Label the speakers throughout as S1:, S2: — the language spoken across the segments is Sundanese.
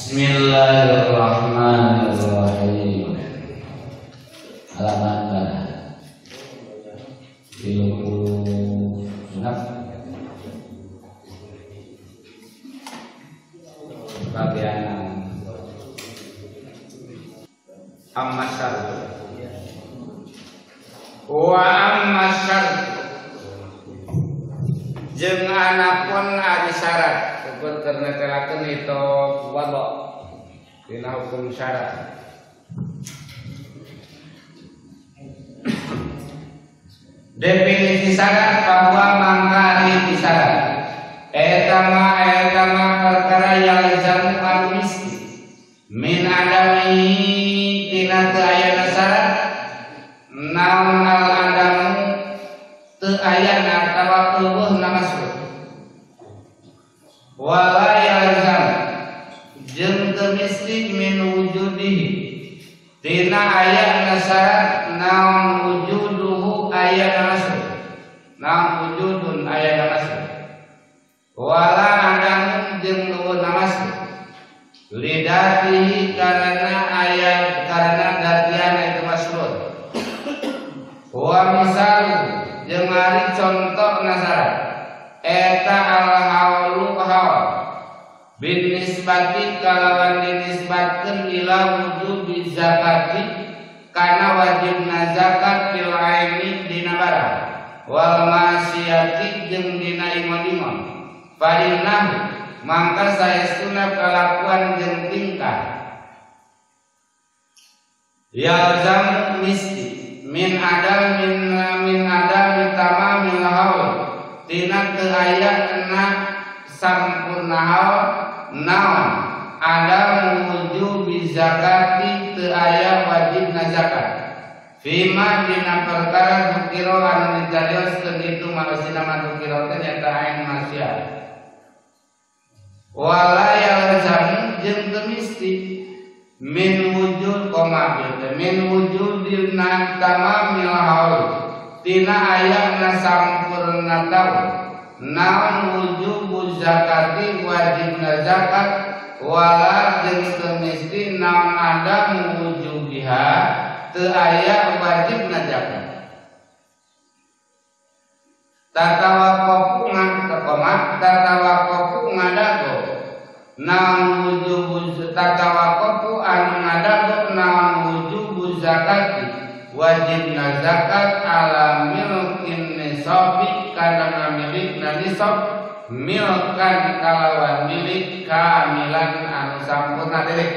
S1: Bismillahirrahmanirrahim. Halaman mana? 36. Bagian amma syartu. Wa amma syartu jeung anapun ari syarat ukur keur netelakeun itu wadha dina hukum syarat. Definisi syarat bahwa mangka ari syarat eta mah perkara yalzamu anu misti min adami tina teu ayana syarat naon al adamu teu ayana atawa eueuh na masrur wala yalzam jeung teu misti min wujudihi tina ayana syarat naon wujuduhu ayana masrur naon wujudun ayana masrur wala adamu jeung eueuh na masrur lidatihi karena ayat karena datiana itu masrur wa misal jeung ari contoh syarat eta al haulu haul bin nisbati kalawan dinisbatkeun ila wujubi zakati kana wajibna zakat fil aini dina barang wal masyiyati jeung dina ingon-ingon fa innahu mangka saestuna kalakuan jeung tingkah yalzam misti min adam min adam tamamil haul tina teu ayana sampurna haul naon adam wujubi zakati teu aya wajibna zakat fima dina perkara dukira anu dicarioskeun itu manusia mah dukira teh nyata aing manusia wala yalzamu jeung teu misti min wujud koma min wujudil tamamil haul tina ayana sampurna taun naon wujubu zakati wajibna zakat wala jeung teu misti naon adamu wujubiha teu aya wajibna zakat tatawaqqafu koma tatawaqqafu ngadago naon wujubu tatawaqqafu anu ngadago naon wujubu zakati wajibna zakat ala milkin nisabi kana ngamilikna nisab milkan kalawan milik kamilan anu sampurna delik.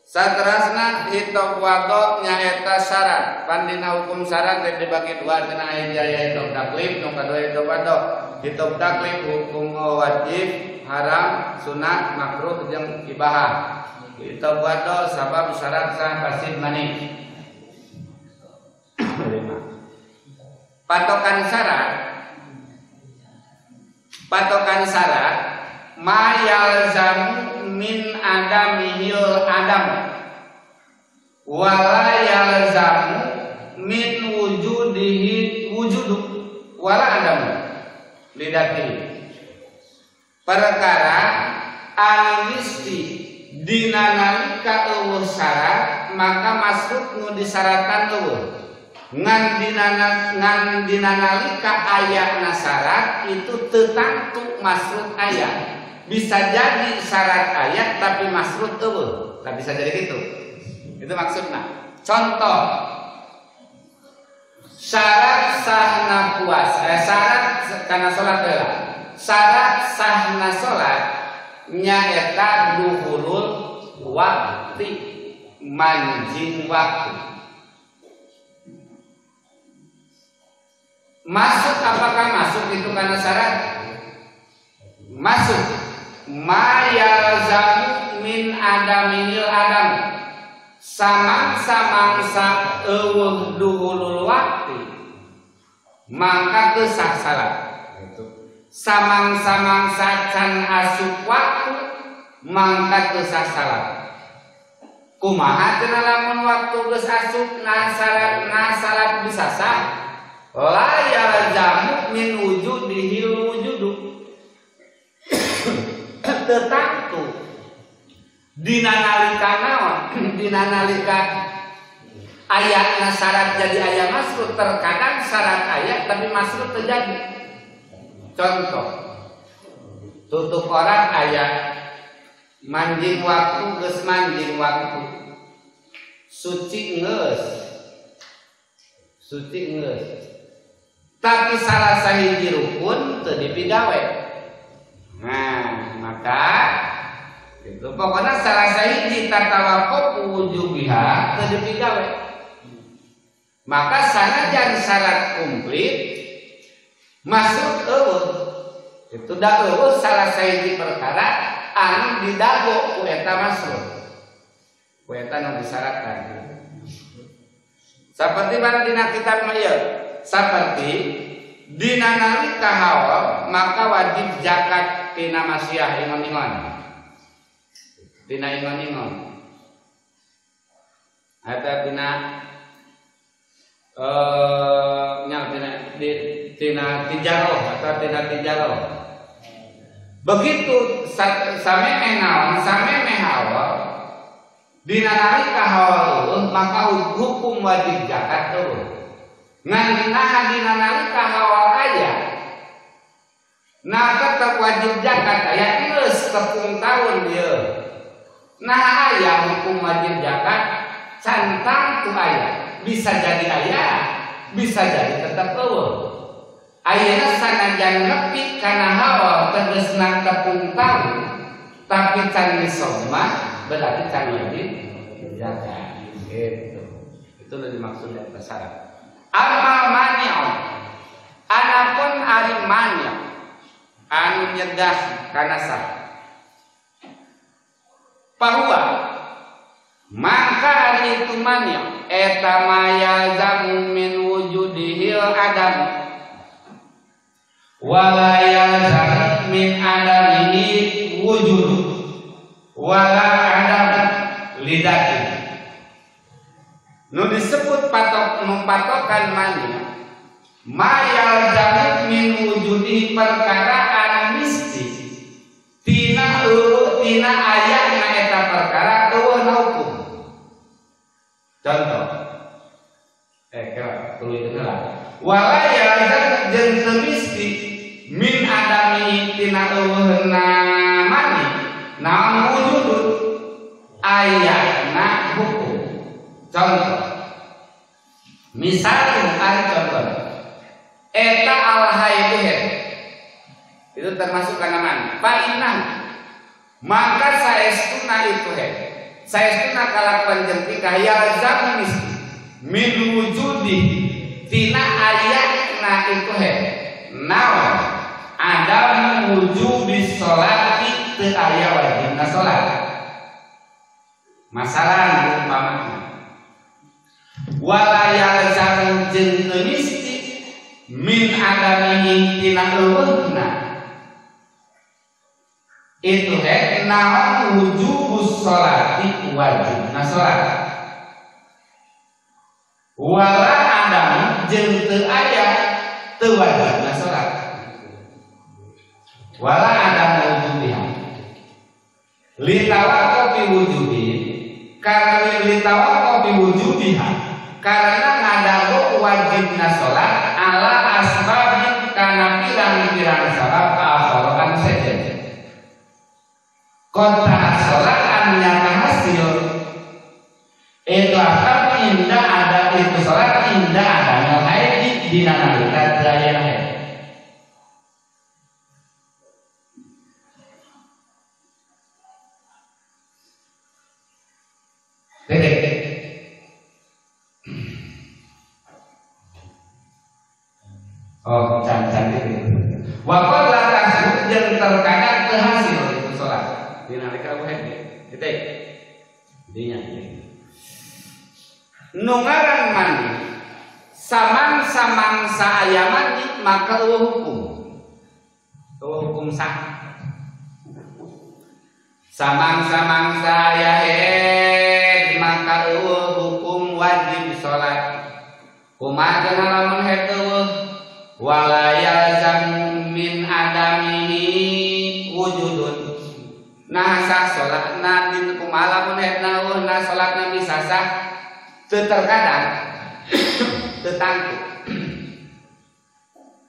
S1: Saterasna hitop wadho nyaeta syarat pandina hukum syarat dibagi dua dina aya hitop taklif nu kadua hitop wadho. Hitop taklif hukum wajib, haram, sunat, makruh jeung ibahah. Hitop wadho sabab syarat sah fasid mani. Patokan syarat ma yalzamu min adamihil adam wala yalzamu min wujudihi wujudu wala adamu lidatihi perkara anu misti dina nalika eueuh syarat maka masruk nu disaratan eueuh ngan dina nalika ayana syarat itu teu tangtu masruk aya. Bisa jadi syarat ayat tapi masruk eueuh. Tah bisa jadi gitu. Itu maksudna. Contoh syarat sahna puasa, syarat kana salat heula. Syarat sahna salat nyaeta duhulul waqti, manjing waktu. Masuk apakah masuk itu karena syarat? Masuk. Ma yalzamu min adamil adam. Samangsa-mangsa eueuh duhulul waqti maka teu sah salat. Samangsa-mangsa can asup waktu mangka teu sah salat. Kumaha cenah lamun waktu geus asup nah salat bisa sah? La yalzamu min wujudihil wujudu. Teu tangtu Dina nalika naon? Dina nalika ayatna syarat jadi aya masrut, terkadang syarat ayat tapi masrut terjadi. Contoh, tutup orang ayat manjing waktu geus manjing waktu suci geus, suci geus, tapi salah sahiji rukun teu dipigawe. Nah, maka itu pokoknya salah sahiji tatawaqquf wujubiha teu dipigawe. Maka sanajan syarat komplit masuk eueuh. Itu da eueuh salah sahiji perkara anu didago ku eta masuk. Ku eta nu disyaratkan. Saperti mana dina kitab mah ieu? Saperti dina nalika haul maka wajib zakat tina masiah ingon-ingon. Tina ingon-ingon. Eta tina tina tijaroh atau tina tijaroh. Begitu samemeh naon, samemeh haul, dina nalika haul maka hukum wajib zakat eueuh. Ngan naha dina nalika haul aya, nah tetep wajib zakat aya geus tepung taun ieu. Nah aya hukum wajib zakat can tangtu aya. Bisa jadi aya, bisa jadi tetap eueuh. Ayeuna sanajan nepi kana haul tegesna tepung taun, tapi can nisab mah berarti can wajib zakat. Gitu. Itu nu dimaksud eta syarat. Amma mani'un, anapun ari mani' anu nyegah kana sah. Bahwa maka ari itu mani' eta mayalzamu min wujudihil adam wala yalzam min adamihi wujud wala adam lidati. Nu disebut patok patokan mani mayalzamu min wujudihi perkara anu misti tina eueuh tina ayana eta perkara eueuh hukum. Contoh, kira tuluy heula. Wala yalzam jeung teu misti min adami tina eueuhna mani naon wujud ayana hukum. Contoh, misalnya ari contoh eta al haid itu termasuk kana mani. Fa inna maka saestuna itu haid saestuna kalakuan jeung tingkah yalzam misti min wujudi tina ayatna itu haid naon adam wujubi sholati teu aya wajibna salat. Masalah umpamana wala yalzam jeung teu misti min adamihi tina eueuhna itu haid naon wujubus sholati wajibna salat wala adam jeung teu aya teu wajibna salat wala adam wujubiha litawaqqi wujubi karena litawaqqi wujubiha karena ngadago wajibna salat ala asbabi kana pirang-pirang sabab akhara anu sejen. Kota sholat nyata hasil itu akan indah ada itu sholat indah ada haid dina nalika daya haid. Titik. Oh, can-can itu. Wa qad la tahsil jeung terkadang teu hasil itu sholat. Dina nalika haid. Titik. Dinya. Nu ngaran mandi samang-samangsa aya mandi maka eueuh hukum. Eueuh hukum sah. Samang-samangsa aya haid maka eueuh hukum wajib salat. Kumaha cenah lamun haid eueuh wala yalzam min adamihi wujudun. Nah sah salatna din kumaha lamun haidna eueuh na salatna bisa sah teu terkadang teu tangtu.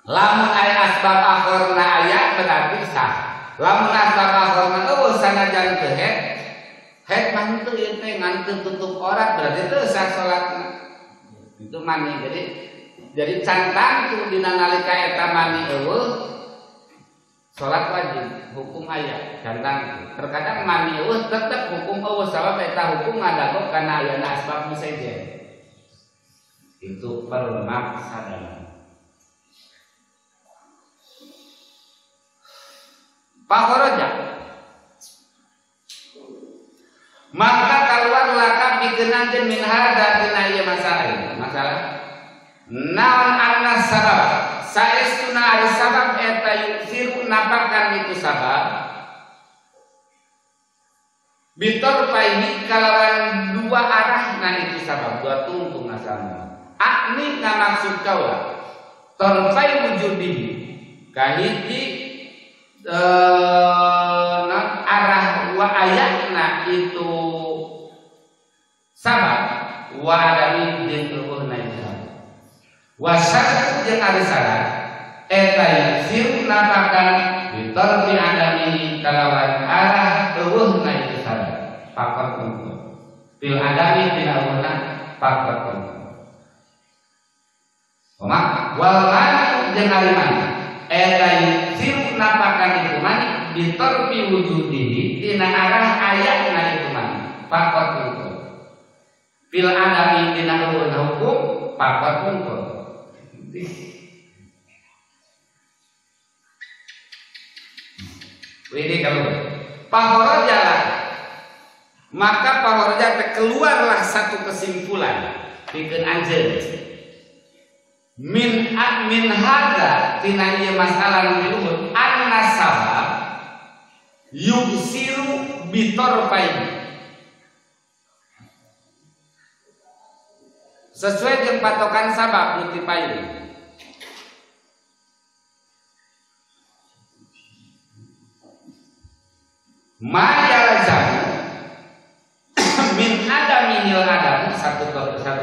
S1: Lamun aya asbab akhirna aya berarti sah. Lamun asbab akhirna eueuh sanajan teu haid, haid mah henteu ieu teh ngan teu tutup aurat berarti teu sah salatna. Itu mani. Jadi can tangtu dina nalika eta mani eueuh salat wajib hukum aya can tangtu. Terkadang mani eueuh tetep hukum eueuh sabab eta hukum ngadago kana ayana asbab nu sejen. Itu permaksadan. Pakharaja maka keluar laka pikeun anjeun min hadza tina ieu masalah. Masalah naon anna sabab saestuna ari sabab eta yusiru napakan itu sabab bitorfaihi kalawan dua arah na itu sabab dua tungtung asalna akni ngamaksud kaula torfai wujudihi kahiji arah wa ayatna itu sabab wa adami jeung eueuhna itu sabab wa syarat jeung ari syarat eta yusiru napakan bitorfi adami kalawan arah eueuhna itu sabab pakot unggul fil adami tina eueuhna pakot unggul kumaha wal mani jeung ari mani eta yusiru napakan itu mani bitorfi wujudihi tina arah ayatna itu mani pakot unggul fil adami tina eueuhna hukum pakot unggul. Ini kalau pahoroja maka pahoroja keluarlah satu kesimpulan pikeun anjeun min min hadza tina ieu masalah nu diluhur anna sabab yusiru bitorfai sesuai dengan patokan sabab nu ti payun. Ma yalzamu min adamihil adam satu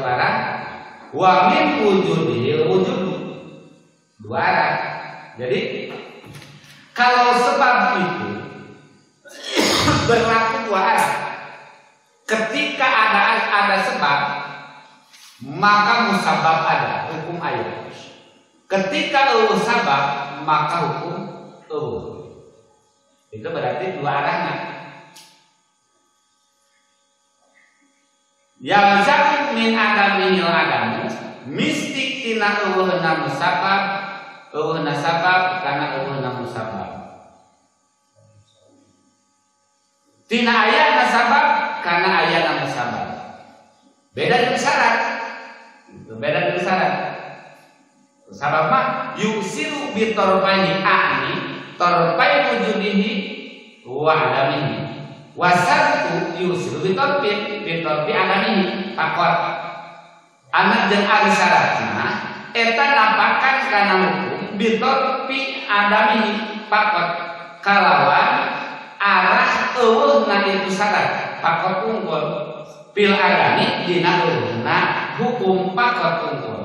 S1: arah wa min wujudihil wujud dua arah. Jadi kalau sebab itu berlaku dua arah. Ketika ada sebab maka musabab ada hukum ayat. Ketika eueuh sabab maka hukum eueuh. Itu berarti dua arahnya. Yalzam min adamihil adamu mistik tina eueuhna musabab eueuhna sabab kana eueuhna musabab. Tina ayana sabab kana ayana musabab. Beda dengan syarat. Itu beda dengan syarat. Sabab mah yusiru bitorfaihi a'ni torfai wujudihi wa adamihi wasatu yusiru bitorfin bitorfi adamihi pakot anak jeung ari syaratna eta napakan kana hukum bitorfi adamihi pakot kalawan arah eueuhna itu syarat pakot unggul fil adami dina eueuhna hukum pakot unggul.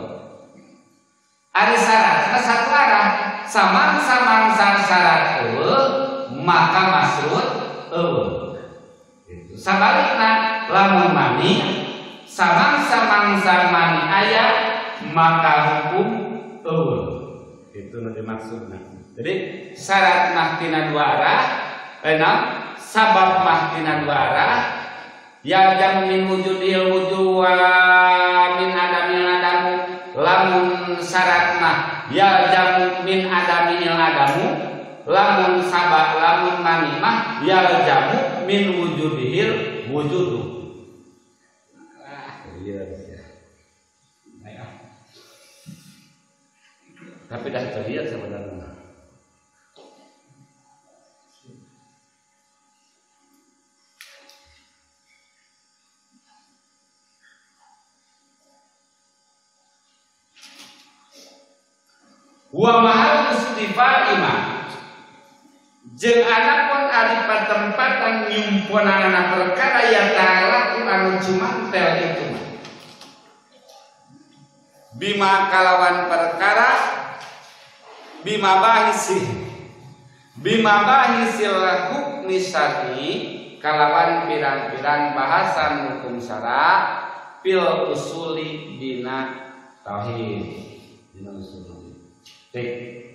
S1: Ari syaratna satu arah samang-samangsa syarat eueuh maka masrut eueuh. Itu sabalikna lamun mani samang-samangsa mani aya maka hukum eueuh. Itu nu dimaksudna. Jadi syarat mah tina dua arah, sabab mah tina dua arah, yalzam min wujudil wujud wa min adamil adamu. Lamun syarat mah yalzamu min adamil adamu, lamun sabab lamun mani mah yalzamu min wujudihil wujudu. Ah, iya. Tapi dah terlihat sebenarnya. Wa mahal istifa ima jeung anapun ari patempatan nyumponanana perkara ya ta'ala anu cumantel itu mah bima kalawan perkara bima bahisil hukmi syar'i kalawan pirang-pirang bahasan hukum syara fil usuli dina tauhid dina usul. Tik.